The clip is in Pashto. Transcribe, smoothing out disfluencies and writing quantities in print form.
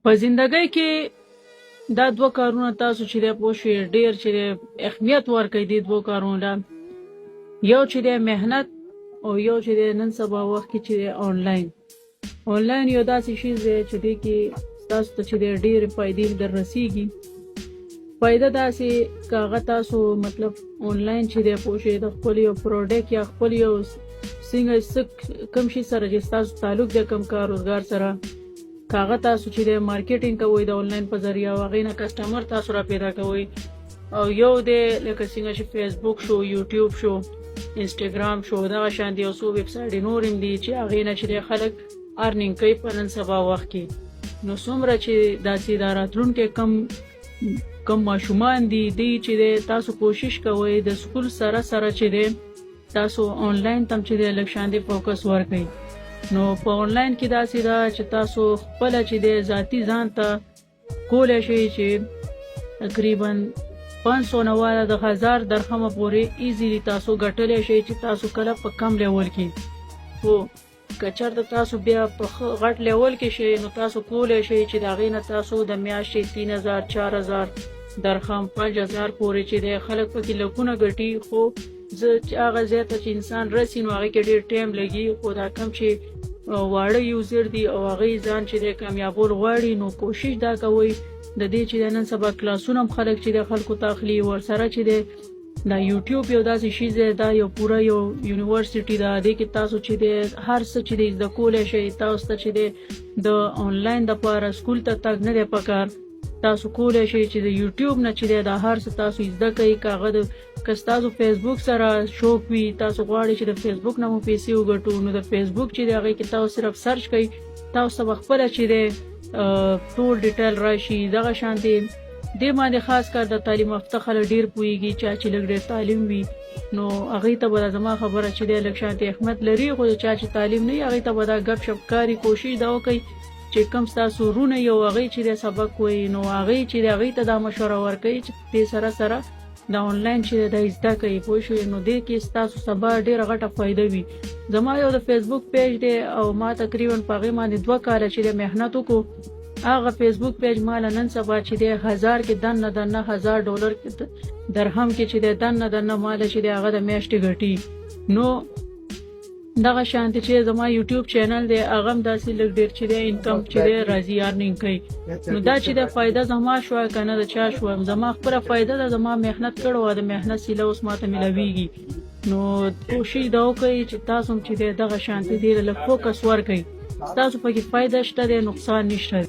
په زندګۍ کې دا دوه کارونه تاسو چې دی پوه شئ، ډېر چې دی اهمیت ورکړئ دې دوو کارونو له. یو چې دی محنت او یو چې دی نن سبا وخت کې چې دی آنلاین. آنلاین یو داسې شیز دی چې دې کې تاسو ته چې دی ډېرې فایدې در رسیږي. فایده داسې که هغه تاسو مطلب آنلاین چې دی پوه شئ، د خپل یو پروډکټ یا خپل یو څنګه څه کوم شي سره چې ستاسو تعلق دی، کوم کار روزګار سره، که هغه تاسو چې دی مارکیټینګ کوئ د آنلاین په ذریعه او هغې نه کسټمر تاسو را پیدا کوئ. او یو دی لکه څنګه چې فیسبوک شو، یوټیوب شو، انسټاګرام شو، دغه شان دی یو څو ویب سایټ نور هم دي چې هغې نه چې دی خلک ارنینګ کوي په نن سبا وخت کې. نو څومره چې داسې دا راتلونکی کم کم ماشومان دي، دی چې دی تاسو کوشش کوئ د سکول سره سره چې دی تاسو آنلاین تم چې دی لږ شان دی فوکس ورکړئ. نو په آنلاین کې داسې ده چې تاسو خپله چې دی ذاتي ځان ته کولی شئ چې تقریبا 500 نه واله د 1000 درهمه پورې ایزیلی تاسو ګټلی شئ چې تاسو کله په کم لیول کې. خو که چېرته تاسو بیا په ښه غټ لیول کې شئ، نو تاسو کولی شئ چې د هغې نه تاسو د میاشتې 3000، 4000 درهم، 5000 پورې چې دی خلک پکې لکونه ګټي. خو زه چې هغه ځای ته چې انسان رسي، نو هغې کې ډېر ټایم لګي. خو دا کم چې واړه یوزر دي او هغې ځان چې دی کامیابول غواړي، نو کوشش دا کوئ د دې چې د نن سبا کلاسونه هم خلک چې د خلکو ته اخلي ورسره. چې دی دا یوټیوب یو داسې شی دی، دا یو پوره یو یونیورسيټي ده. دې کې تاسو چې دی هر څه چې دی زده کولی شئ. تاسو ته چې دی د آنلاین دپاره سکول ته تګ نه دی پکار. تاسو کولی شئ چې د یوټیوب نه چې دی دا هر څه تاسو زده کړئ. که هغه د که ستاسو فیسبوک سره شوق وي، تاسو غواړئ چې د فیسبوک نه مو پیسې وګټو، نو د فیسبوک چې دی هغې کې تاسو صرف سرچ کړئ، تاسو ته به خپله چې دی ټول ډیټیل راشي. دغه شان دی دې باندې خاص کار د تعلیم یافته خلک ډیر پوهیږي. چا چې لږ ډیر تعلیم وي، نو هغې ته به زما خبره چې دی لږ شانتې اهمیت لري. خو چا چې تعلیم نه وي، هغې ته به دا ګپ شپ کاري. کوشش دا وکړئ چې کوم ستاسو وروڼه یو هغې چې دی سبق وایي، نو هغې چې دی هغې ته دا مشوره ورکوي چې دې سره سره دا آنلاین چې دی دا زده کوي، پوه شوې؟ نو دې کې ستاسو سبا ډېره غټه فایده وي. زما یو د فیسبوک پیج دی او ما تقریبا په هغې باندې 2 کاله چې دی محنت وکړو. هغه فیسبوک پیج ما له نن سبا چې دی 1000 کې دننه دننه 1000 ډالر درهم کې چې دی دننه دننه مال چې دی هغه د میاشتې ګټي. نو دغه شانتې چې زما یوټیوب چینل دی، هغه هم داسې لږ ډېر چې دی انکم چې دی راځي، ارنینګ کوي. نو دا چې د فایده زما شوه که نه د چا شوه، زما خپله فایده ده. زما محنت کړو، د محنت صله اوس ماته میلاویږي. نو کوشش دا وکړئ چې تاسو هم چې دی دغه شانتې دې لږ فوکس ورکړئ. ستاسو پکې فایده شته دی، نقصان نشته.